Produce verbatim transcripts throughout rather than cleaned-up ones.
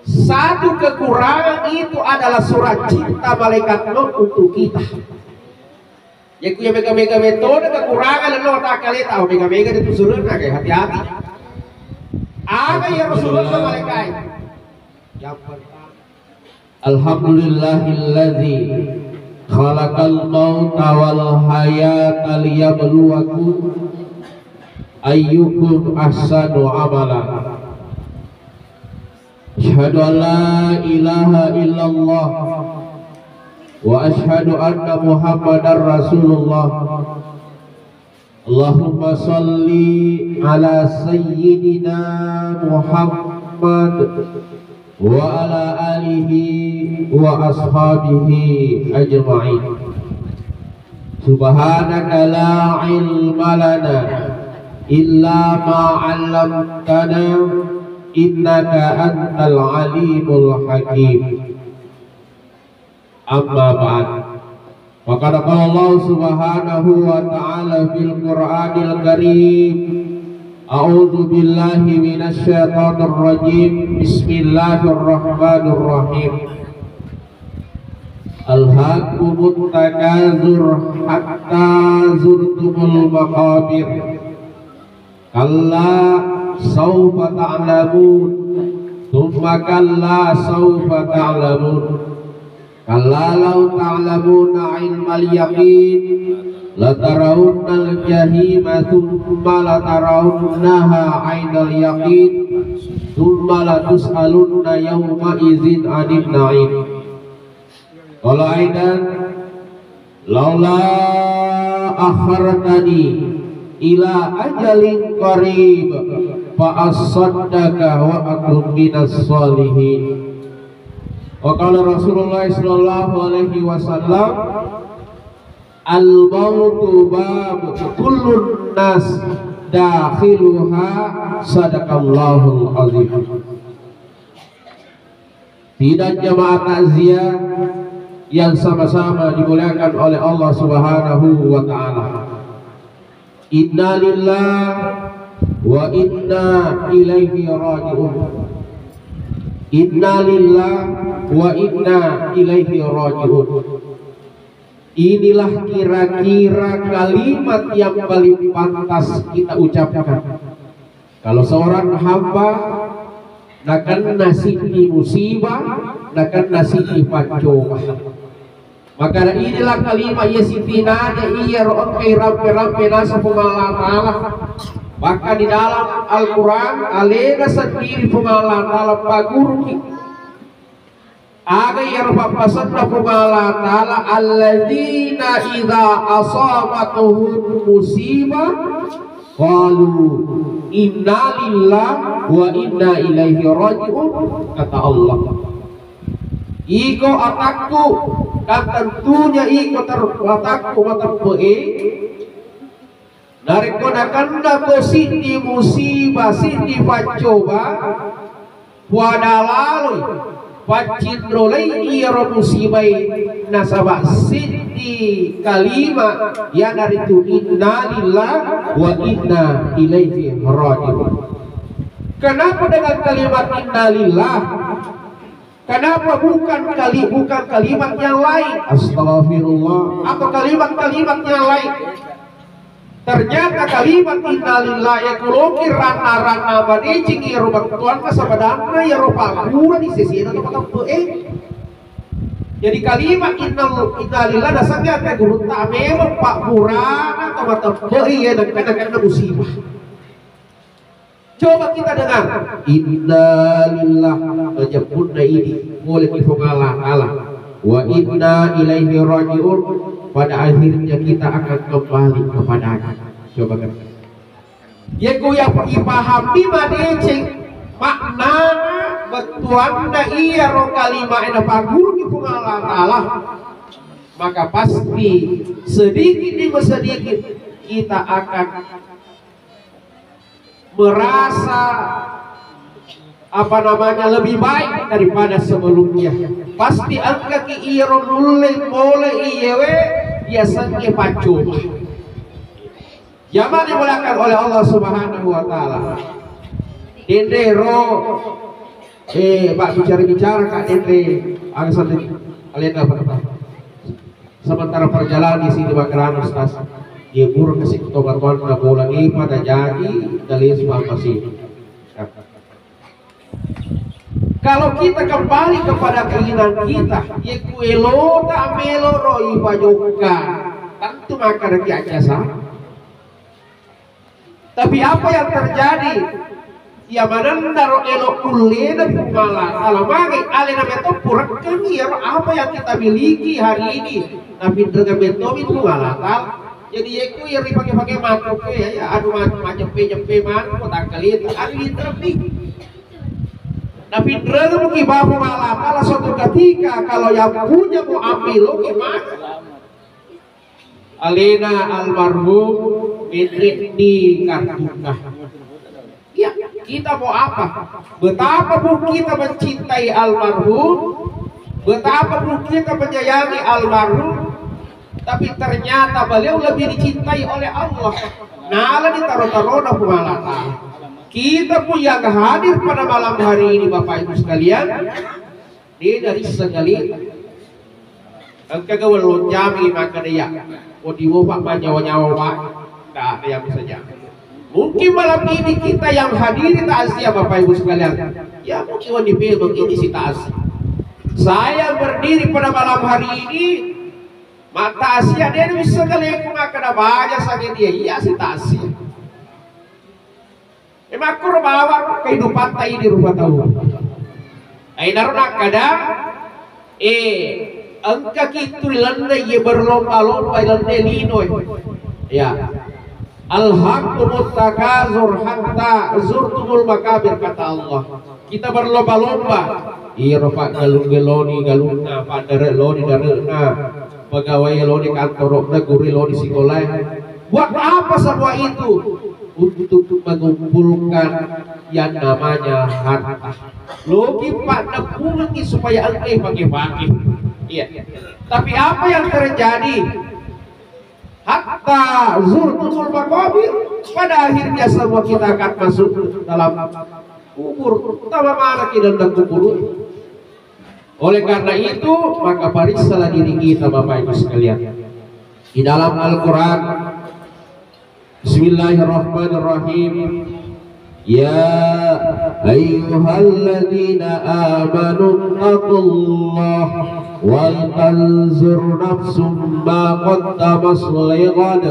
Satu kekurangan itu adalah surat cinta malaikat maut untuk kita. Jadi ku ya mega-mega metode kekurangan lo takkaleta, oh, mega-mega itu suruhna kayak hati-hati. Ada ya Rasulullah malaikat. Yang pertama, Alhamdulillahilladzi khalaqal mauta wal hayata liyabluwakum ayyukum ahsanu amala. Asyhadu an la ilaha illallah wa asyhadu anna Muhammadar Rasulullah. Allahumma salli ala sayyidina Muhammad wa ala alihi wa ashabihi ajma'in. Subhanaka la ilma lana illa ma 'allamtana innaka antal alimul hakim. Amma ba'd. Faqad qala Allah subhanahu wa ta'ala fil Qur'anil Karim. A'udzu billahi minasy syaithanir rajim. Bismillahirrahmanirrahim. Alhaakumut takatsur hatta zurtumul maqabir. Kalla saufa ta'lamun, tsumma kalla saufa ta'lamun. Kalla law ta'lamuna ilmal yaqin, latarawunnal jahima, tsumma latarawunnaha ainal yaqin, tsumma latus'alunna yauma idzin anin na'im. Qala aidan, laula akhartani ila ajalin qarib fa asaddaqa wa akun minas shalihin. Wa qala Rasulullah sallallahu alaihi wasallam, al mautu bab kullun nas dakhiluha. Sadaqallahul azim. Sidang jamaah takziah yang sama-sama dimuliakan oleh Allah Subhanahu wa taala. Innalillah wa inna ilaihi raji'un. Innalillah wa inna ilaihi raji'un. Inilah kira-kira kalimat yang paling pantas kita ucapkan. Kalau seorang hamba nakenna siddi musibah, nakenna siddi paccoba. Maka inilah kalimat iya sitinaja iyaro engkai rampe-rampe naseng Puang Allah Ta'ala. Bahkan di dalam Al-Quran, alena sendiri Puang Allah Ta'ala pagguruki. Aga iyaro pappasenna Puang Allah Ta'ala, alladzina idza asabatuhum musibah qalu inna lillahi wa inna ilaihi raji'un, kata Allah. Iko atakku, dan tentunya iko ter-, atakku mateppe'e, narekko nakennako siddi musibah, siddi paccoba, puada laloi, paccinrolai iyaro musibai, nasaba siddi kalima, iyanaritu innalillah wa inna ilaihi raji'un. Kenapa dengan kalimat innalillah? Kenapa bukan kali-, bukan kalimat yang lain? Astagfirullah. Atau kalimat-kalimat yang lain? Ternyata kalimat innalillah ya kuloki ranna-ranna madeceng iyaro bettuanna sebenarnya iyaro pabbura di sesena to mateppe'e. Jadi kalimat innal-, innalillah dasarnya ate gurutta memang pabbura to mateppe'e ya, dan kena-kena musibah. Coba kita dengar. Inna lillah, majeppunna idi, pole ki Puang Allah Ta'ala. Wa inna ilaihi raji'un, pada akhirnya kita akan kembali kepadanya. Coba kan. Yeko ya ipahami madeceng maknana bettuanna iyaro kalima ena paguru ki Puang Allah Ta'ala, maka pasti sedikit demi sedikit kita akan merasa, apa namanya, lebih baik daripada sebelumnya. Pasti engkaki iyaro nulle pole iyewe yasengnge paccoba. Jamaah dimuliakan oleh Allah Subhanahu wa Ta'ala. Dendero Eh, Pak, bicara-bicara, Kak Dende, angsa alena, Pak. Sementara perjalanan di sini, Pak Kerang, Ustaz. Ye, burung kasih tobat-tobat, bola ni pada jadi, dari Islam masih. Ya. Kalau kita kembali kepada keinginan kita, ye ku elota melo ro ipajokka, tentu maka ada kiaja sama. Tapi apa yang terjadi? Iya manennaro elo kullena Puang Allah Taala, magi alena meto purekkeng iyaro apa yang kita miliki hari ini. Tapi dengan meto Puang Allah Taala. Jadi yeku iya ripake-pake matu ke ya, ya, aduh, ma-, majeppe-jeppe matu, kota kelita, aduh, itu lebih. Tapi dengan muki bahu Allah Taala, suatu ketika kalau yang punya mau ambil, oke, mati. Alena almarhum Menre di Kartuka. Ya, kita mau apa? Betapapun kita mencintai almarhum, betapapun kita menyayangi almarhum, tapi ternyata beliau lebih dicintai oleh Allah. Nala ditaro-tarona Puang Allah Taala. Kita pun yang hadir pada malam hari ini, Bapak Ibu sekalian, de narisseng aleta. Engka ga wellong jami makkeda iya, wedding wopa manyawa-nyawa, Pak. Ndak ada yang bisa jami. Mungkin malam ini kita yang hadiri takziah, Bapak Ibu sekalian, ya, mungkin wedding memang ini si takziah. Saya berdiri pada malam hari ini, ma takziah, de wisseng kaleku makkeda baja sange dia, iya si takziah. E, makkuro bawang kehidupatta idi rupa tau. Ainaro nakkeda, e, engka kittu rilenne iye berlomba-lomba rilenne lino e. Ya. Alhaakumut takazur hatta zurtumul makabir, kata Allah. Kita berlomba-lomba. Iyaro paggalung loni galunna, padare loni dare'na, pegawai loni kantoro'na, guru loni sikolae. Buat apa semua itu? Untuk mengumpulkan yang namanya harta. Loki paddeppungengki supaya engkai pake-pake. Iya. Tapi apa yang terjadi? Hatta zurtumul maqabir. Pada akhirnya semua kita akan masuk dalam kubur. Tama mana kita dalam kubur? Oleh karena itu, maka periksalah diri kita, Bapak Ibu sekalian. Di dalam Al-Quran, Bismillahirrahmanirrahim. Ya ayyuhalladzina amanu taqullaha wal tanzur nafsum ma qaddamat lighad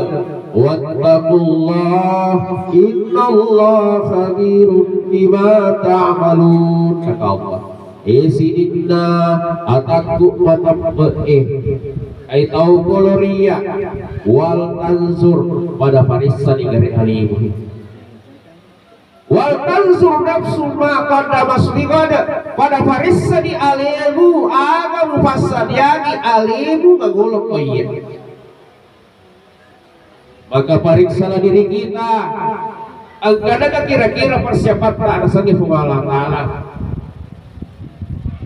wattaqullaha innallaha khabirum bima ta'malun, kata Allah. E sininna atakku matempe'e, ai tau koloria, wal tanzur, pada paressani gare alemu. Wal tanzur nafsu ma qaddamat lighad, pada paressani alemu aga mupassadiangi alemu magolo koiye. Maka pariksalah diri kita, engkanaga kira-kira persiapatta nasengnge Puang Allah Ta'ala.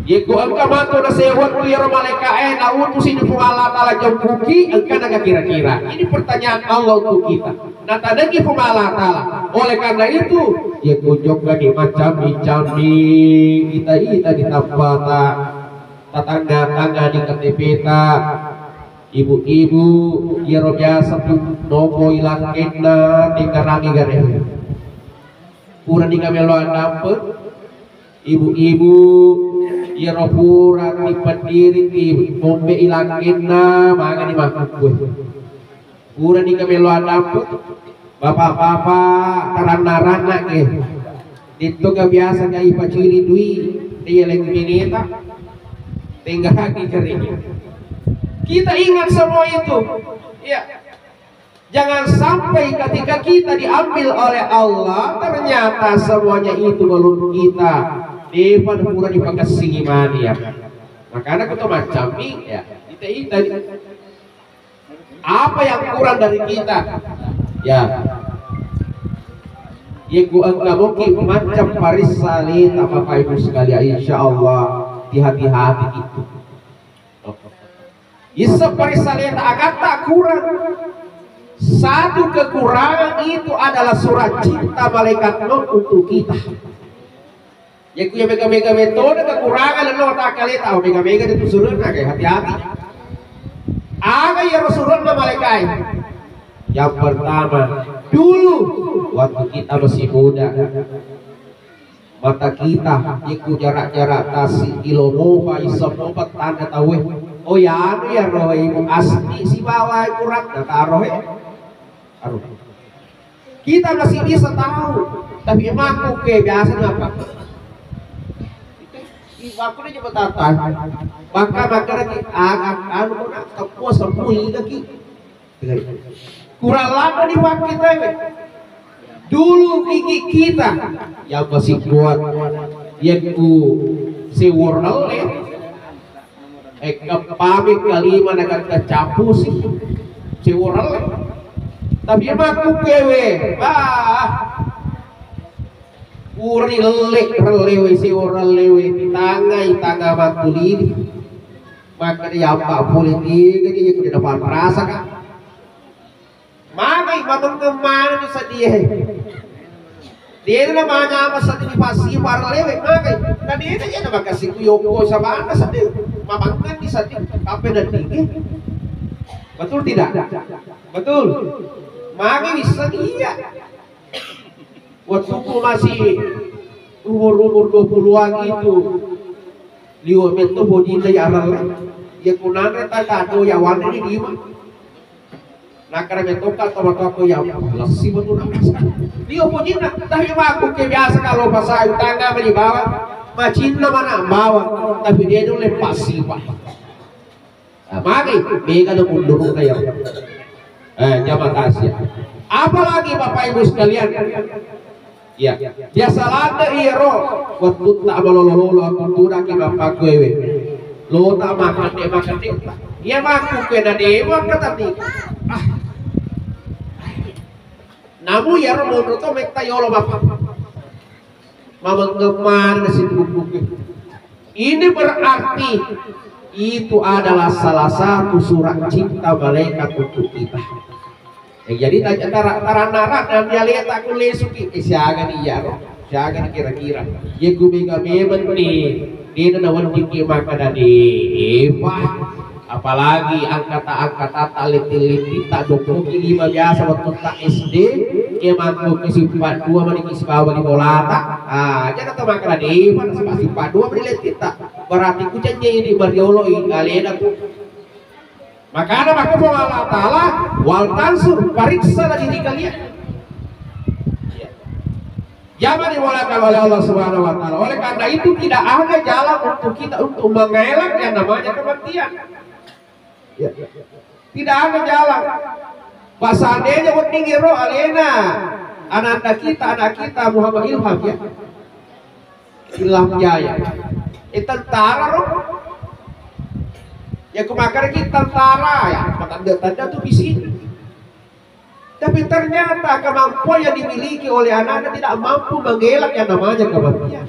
Yekko engka matu nasewekku iyaro malaika'e, nautusi ni Puang Allah Ta'ala jokkuki, engkanaga kira-kira? Ini pertanyaan Allah untuk kita. Natanengi Puang Allah Ta'ala. Oleh karena itu, yekko jokkani macammi-cammi, ita-ita di tappata, tatanga-tanga di K T P-ta, ibu-ibu, iyaro biasa tu nopo ilakkenna, tinggarangi gare. Purani kamelo addampeng, ibu-ibu, iyaro pura tipeddiri ti mombe ilakkenna, magani makkukkue. Purani kamelo addampeng, bapak-bapak, taranna-ranna ke. Dittoga biasa ga ipacili dui, iyaleng mineta, tenggaraki kering. Kita ingat semua itu. Ya. Jangan sampai ketika kita diambil oleh Allah, ternyata semuanya itu belum kita. Depan pura dipakassingi mania. Makana kuto macammi, ya. Ita-ita. Apa yang kurang dari kita? Ya. Yekku engka moki macam parissa leta, Bapak Ibu sekalian, insya Allah dihati-hati itu. Issa parissa leta agatta kurang. Satu kekurangan itu adalah surat cinta malaikat maut untuk kita. Yakku ya mega-mega metode kekurangan lo takkaleta, oh, mega-mega itu suruhna, kayak hati-hati. Aga iyaro suruhna malaikae? Yang pertama, dulu waktu kita masih muda, mata kita, yakku jarak-jarak tasi kilo mopa, iseng mopa tanda tauwe. Oh ya, anu ya roh ibu asli sibawa kurang, nah, taruh ya. Aduh. Kita masih bisa tahu, tapi emang oke biasa apa? Ibu aku dia coba tata. Maka maka lagi, ah, ah, anu kok nak tepuk semua ini lagi. Kurang lama di waktu itu, dulu gigi kita yang masih kuat, yang ku seworale, eh, kepami kalima naga kecappu sih, seworale. Tapi emang ku kewe, ah, uri lele, relewe, seworalewe, tangai, tanga matulidi. Maka dia apa politik aja, dia tidak paham rasa kan. Magi mamengkeng maneng seddi e. Dena manyama seddi dipassi parellewe, magi. Na dena je na makasiku yokko sabana seddi. Mamangkan di seddi, kape dan dini. Betul tidak? Betul. Magi bisa iya. Waktuku masih umur-umur dua puluhan itu, liwe metto bojinna yarelle. Ya kunanre ta kado yawanne di lima. Nakkeda mettoka to matoakku ya, lessi betul nangkas. Liwe bojinna, tapi makku ke biasa kalau pasai utanga mani bawang, macinna mana bawang, tapi dia dulu pasti, Pak. Nah, magi mega na munduru'na ya. Eh, jama kasih. Apalagi Bapak Ibu sekalian, ya, biasa ladde iyaro wettutta malolo-lolo aku tudaki mappakuewe. Lota makande-makande. Iya makku kena dewa ketani. Ah. Namu iyaro monro to metta yolo Bapak. Mamenggemman sibuk-buk. Ini berarti itu adalah salah satu surat cinta malaikat untuk kita. Eh, jadi tara-, tara-, taranna-ranna dia letak ku lesuki, eh, siaga ni iyaro, siaga ni kira-kira. Ya ku mega memang ni, dena na wedding ki makkeda de, Eva. Apalagi angkata-angkatata, letting-lettitta, doppoki lima biasa wettutta S D, ke makku ke simpat dua mani ki sibawa di bolata. Ah, jangan tu makkeda de, pada simpat, simpat dua mani lettitta. Berarti ku cenye ini mariolo i alena tu. Makana maka Allah Ta'ala, wal tansur, periksalah diri kalian. Ya. Jangan dimulakan oleh Allah Subhanahu wa Ta'ala. Oleh karena itu, tidak ada jalan untuk kita untuk mengelak yang namanya kematian. Ya. Tidak ada jalan. Pak, seandainya wedding ero alena ananda kita, anak kita Muhammad Ilham, ya. Ilham Jaya. Eh, tentara ro. Ya, kemakan kita tentara ya, tanda-tanda tuh bisi. Tapi ternyata kemampuan yang dimiliki oleh anaknya tidak mampu mengelak yang namanya kematian.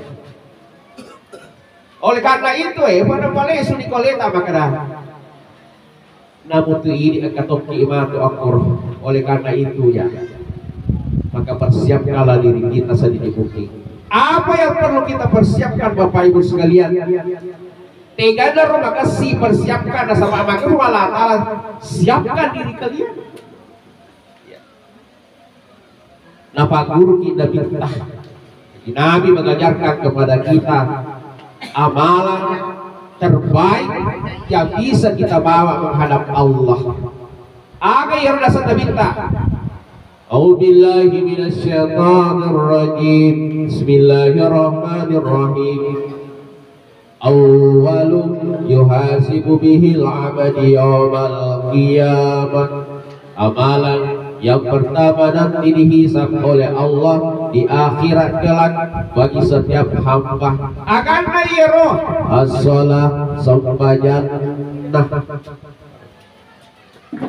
Oleh karena itu, eh, pada pale suni koleta makkeda. Namu tu idi engka tokki matu akkoro. Oleh karena itu, ya, maka persiapkanlah diri kita sedini mungkin. Apa yang perlu kita persiapkan, Bapak Ibu sekalian? Tegana ro makessi persiapkan, nasaba makkeda Allah Ta'ala, siapkan diri kalian. Napagguruki Nabitta. Jadi Nabi mengajarkan kepada kita amalan terbaik yang bisa kita bawa menghadap Allah. Aga iyaro naseng Nabitta? A'udzubillahi minasyaitonirrajim. Bismillahirrahmanirrahim. Awwalu yuhasibu bihil abadi yaumal qiyamah. Amalan yang pertama nanti dihisab oleh Allah di akhirat kelak bagi setiap hamba. Aganna iyaro as-shalah, sempajang. Nah,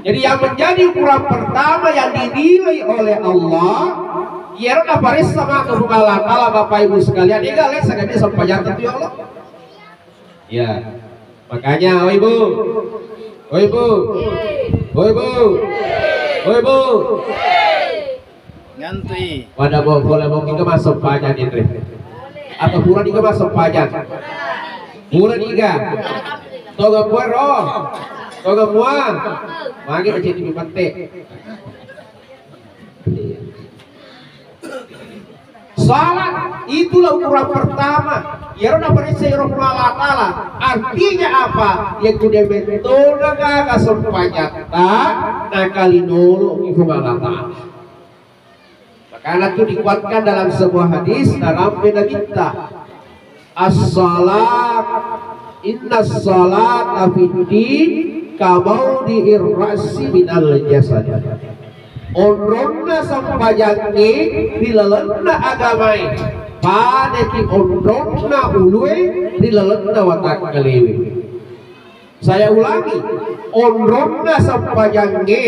jadi yang menjadi ukuran pertama yang dinilai oleh Allah, iyaro naparessa maka Puang Allah Ta'ala, Bapak Ibu sekalian, ega lesa gede sempajang tu ya Allah. Ya. Makanya, oh Ibu. Oh Ibu. Oh Ibu. Oh Ibu. Ngantui. Pada bawa bola mau kita masuk banyak ini. Atau pura niga massempajang? Pura niga? Toga mua ro? Toga mua? Magi na ceddi mate. Salat itulah ukuran pertama. Iyaro naparessa iyaro Puang Allah Ta'ala. Artinya apa? Yakku de mentona gaga sempajatta, nakalinolo Puang Allah Ta'ala. Makanya itu dikuatkan dalam sebuah hadis, narampe Nabitta, "As-salat, inna salata fiddin kamaudi'ir ra'si minal jasad." Onronna sempajangnge ri lalenna agamae, padaki onronna ulue ri lalenna watakkalewe. Saya ulangi, onronna sempajangnge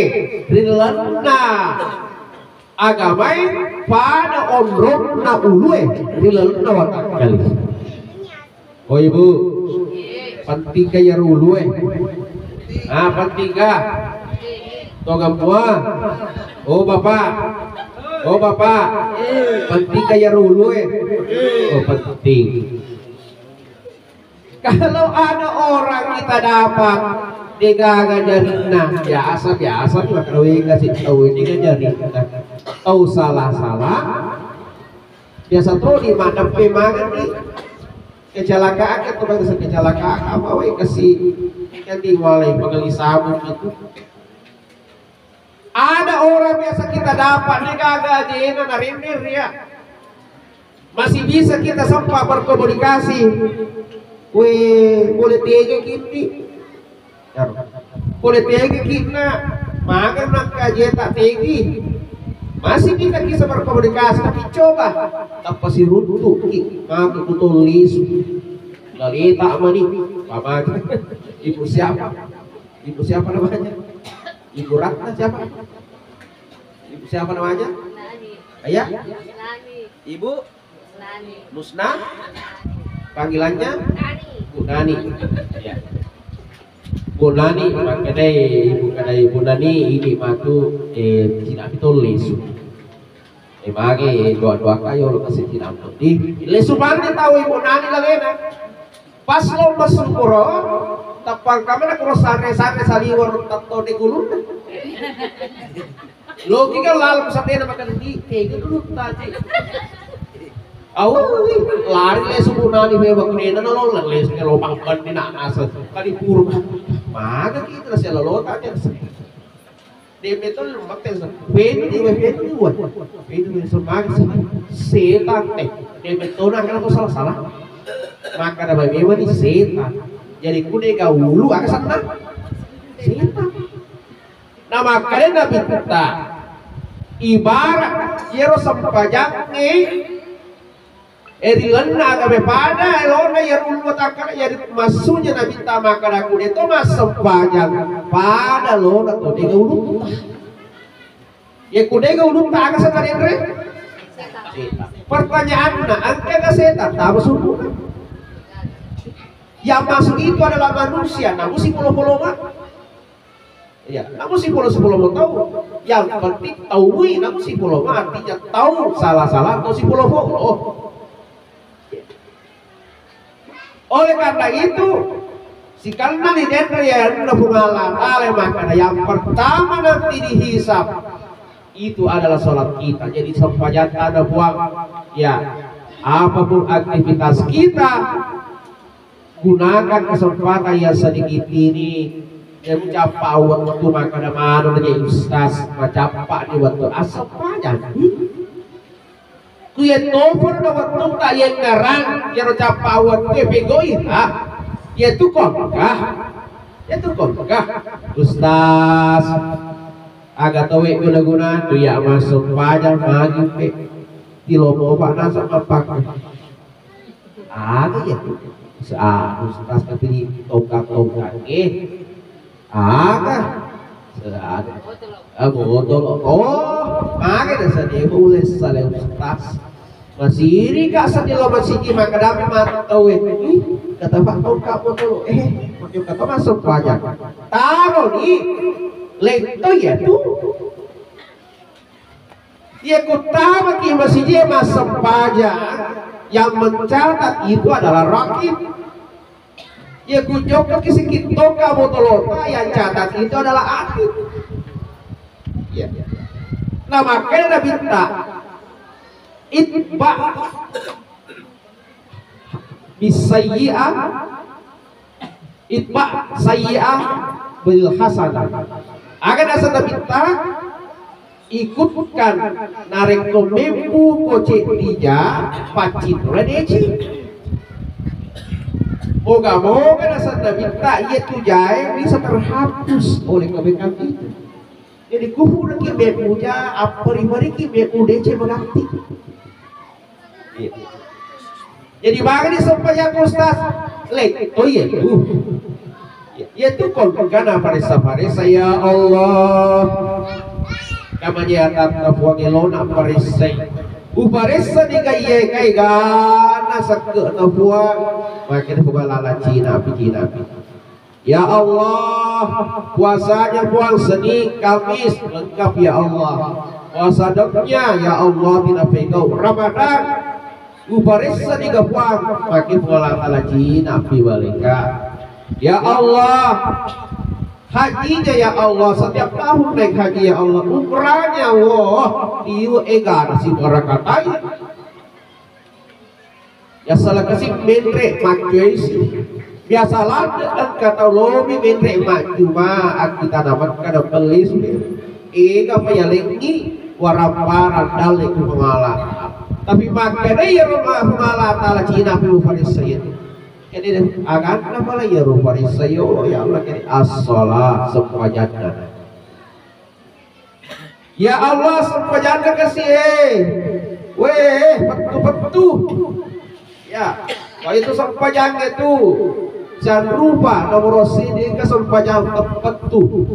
ri lalenna agamae pada onronna ulue ri lalenna watakkale. Oh ibu, pentingkah ya ulue? Ah, pentingkah? Toga mua? Oh bapak, oh bapak, pentingkah ya ulue? Oh penting. Kalau ada orang kita dapat degaga jarinna, biasa-biasa tu kalau kasih tahu ini kan jarinna. Tahu salah-salah, biasa tu di madeppe mangan di kecelakaan, atau bangsa kecelakaan apa we kasih kan di mulai pegeli sabun gitu. Ada orang biasa kita dapat, de gaga ajena, narendeng ria. Masih bisa kita sempat berkomunikasi. We, pole tege ki, Ndi. Pole tege ki, Nak. Magang nak ajeta tegi. Masih kita bisa berkomunikasi, tapi coba tanpa siruntu ki, maka betul lisu. Lalita mani, pamaki. Ibu siapa? Ibu siapa namanya? Ibu Ratna siapa? Ibu siapa namanya? Nani. Ayah? Nani. Ibu? Nani. Musna? Panggilannya? Nani. Bu Nani. Ya. Bu Nani, makkedai Ibu, kedai Ibu Nani, ini matu, eh, tidak betul lisu. Eh, magi doa-doa kayo lo kasih tidak betul. Di, lesu bang tahu Ibu Nani lalena. Pas lo masukuro, tapang kamana kuro sare-sare saliwar tatto de gulunna. Loki kan lalu satena makan di, tega dulu tadi. Au, lari lesu Bu Nani, memang nena nolong lesu ke lobang ban di nasa. Kali pur. Maga kita nasi lolo tadi. Deme to lu mappesa. Penu di we, penu di we. Penu di we, semagi sih. Setan, eh. Deme to na, kalau salah-salah. Maka ada bayi mewah ni setan. Jadi kude gaulu aga sana. Setan. Nah, makanya Nabi kita ibarat yero sempajangnge. Eh, ri lalenna agamae pada elona iyaro ulue watakkale, jadi massunya Nabitta makkeda, "Kude to massempajang pada lona to dega ulutta." Ye kudega ulutta, aga seta denre? Pertanyaanna, engkaga setan tama suruga? Yang masuk itu adalah manusia, namu sipolo-polo ma. Iya, namu sipolo-sipolo mo tau. Yang penting taui namu sipolo mo, artinya tau salah-salah tau sipolo-polo. Oleh karena itu, sikanna ni denre ya, Puang Allah Ta'ala makkeda, yang pertama nanti dihisab itu adalah sholat kita. Jadi sempajatta ada buang, ya, apapun aktivitas kita, gunakan kesempatan yang sedikit ini. Yang cappa waktu makkeda mano na je ustaz, macappa di waktu asal pajang. Ku ye topor na waktu tak ye ngarang, ye ro cappa waktu ye pegoi, ah, ye tu kongkah, ye tu kongkah. Ustaz, aga towe guna-guna tu ya masuk pajang magi pe. Tilo mo pak nasa mapak. Aga ya tu? Sa ustaz tapi di tongkang-tongkang, eh. Aga? Sa aga? Ah, botol. Oh, mage da sadi ulessale ustaz. Masiri ka sadi lo masigi makkeda matu tau e. Ih, kata pak tongkang botol. Eh, makkeda kata masuk pajak. Taro ni. Letto ya tu. Iya, kuttamaki masijie massempajang, Yang mencatat itu adalah rakib. Ya, kujokkaki sikittoka botolota, yang catat itu adalah atid. Ya. Nah, makanya Nabitta, itba bisayyi'ah, itba sayyi'ah bil hasanah. Aga naseng Nabitta, ikutkan, narekko mebbu ko ceddija, paccinroi deceng. Moga-moga naseng Nabitta, iya tu jae bisa terhapus oleh kebaikan itu. Jadi, kuhuraki mebbu ja, apperi-periki mebbu deceng magatti. Iya. Jadi, magani sempajang Ustaz? Lek, oh iya, uh. Iya tu kon kana paressa-paressa, ya Allah. Kamanya tatta Puang elona paressai. Uparessa ni gaiye kai gana sekke na Puang. Makin bukan lala Cina, pi Cina, pi. Ya Allah, puasanya Puang Senin, Kamis, lengkap ya Allah. Puasa dongnya, ya Allah, tidak pegau. Ramadan, uparessa ni ga Puang, pakai Puang Allah Ta'ala Cina, pi baleka. Ya Allah, hajinya ya Allah, setiap tahun naik haji ya Allah, umrahnya, wah, iyo ega nasi barakatai. Yasala kasi menre maccuesi. Biasa ladde engka tau lobi menre majjuma akkita na Mekka na pellis. Ega pa yalengi warapparang dalle ku pengala. Tapi makkeda iyaro ma pengala tala Cina pi uparessa iya. Jadi aganna pala iyaro uparessa yo ya Allah jadi as-shalah sempajanna. Ya Allah, sempajanna kasi e. Weh, pettu-pettu. Ya, kalau itu sempajang itu. Jangan lupa nomor sini ke sempajang pettu.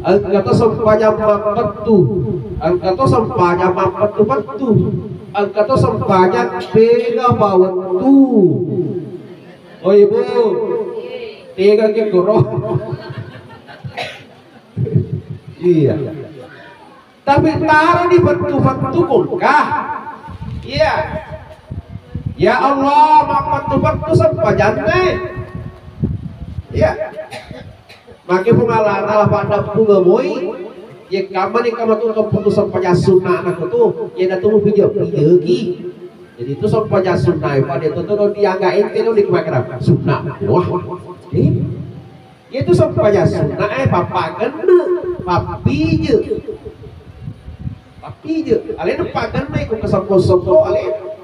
Engka to sempajang pettu. Engka to sempajang pettu-pettu. Engka to sempajang tega pawettu. Oh, Ibu. Tega ke koro. Iya. Tapi taro di pettu-pettu kulkah. Iya. Ya Allah, mappettu-pettu sempajanna. Iya. Make Puang Allah Ta'ala pada punga moi. Ya kamma ni kamma tu kepettu sempajang sunnah aku tu. Ya na tu pija-pija ki. Jadi tu sempajang sunnah pada tu tu dianggap ente tu di kira-kira sunnah. Wah. Eh. Iyatu sempajang sunna e, pappagenne, pappije. Pappije. Alena paggenne ko keseppo-seppo alena.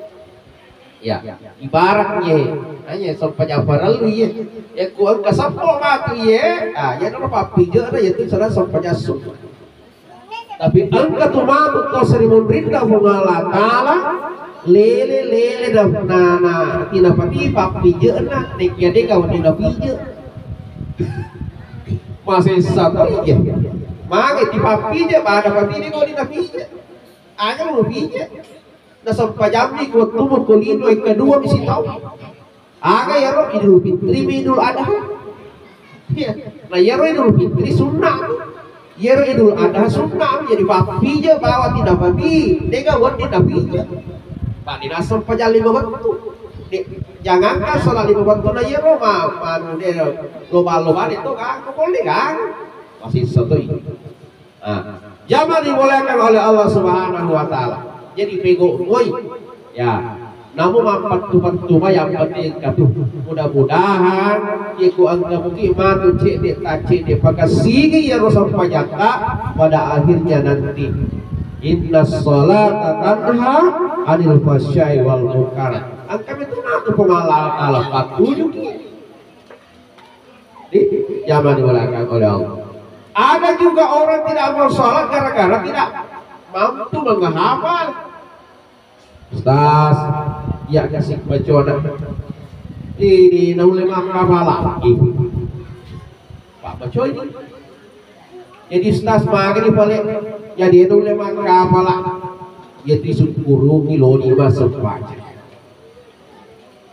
Ya, ibaratnya, hanya sempajang farallu iye. Ya, ko engka seppo matu iye, ah, ya naro pappije na iyatu sana sempajang sunna. Tapi engka tu matu tau sarimunrinna Puang Allah Ta'ala, lele-lele na, na, na, tinapati pappije'na, nekkia dega wedding napije. Masessa to iya. Mage tipappije, pada pati dega wedding napije. Aga lo napije. Nasempajammi ko wettummu ko lino engka dua misi tau. Aga iyaro Idul Fitri mi Idul Adha. Iya. Nah, iyaro Idul Fitri sunnah. Iyaro Idul Adha sunnah, jadi pappije bawa tidak babi, dega wedding napije. Tadi nasempajang lima wettu. De, jangankan salat lima wettu, na iyaro ma, manu de, loba-loba de to kan, ko pole kan. Masih satu. Nah, jamaah dimuliakan oleh Allah Subhanahu wa Ta'ala. Jadi pego moi. Ya, namu mappettu-pettu ma yang penting katu. Mudah-mudahan iko engka muki matu cedde ta cedde pakasigi ya rosa pajatta pada akhirnya nanti. Inna salata tanha anil fahsyai wal munkar. Engka itu matu pemala ala patujuki. Di zaman belakang oleh Allah. Ada juga orang tidak mau sholat gara-gara tidak mampu menghafal. Ustaz, ya kasih bacona. Ini naulle makkapala. Pak Baco ini. Jadi Ustaz magani pale. Jadi naulle makkapala. Jadi syukuru kiloni masuk baca.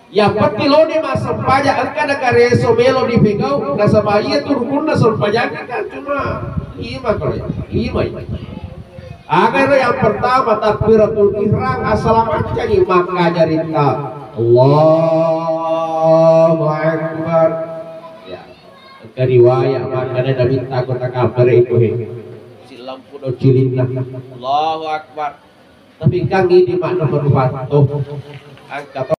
Yappetti loni massempajang engka nakareso melo dipegau, nasaba iya tu rukunna sempajang kan cuma lima kali, lima itu. Aga ero yang pertama takbiratul ihram, asala maccangi makkajaritta. Allahu Akbar. Ya. Engka riwayat makkeda Nabitta ko takabbere iko he. Silampu do cilinna. Allahu Akbar. Tapi kan ini makna berupa to. Angka to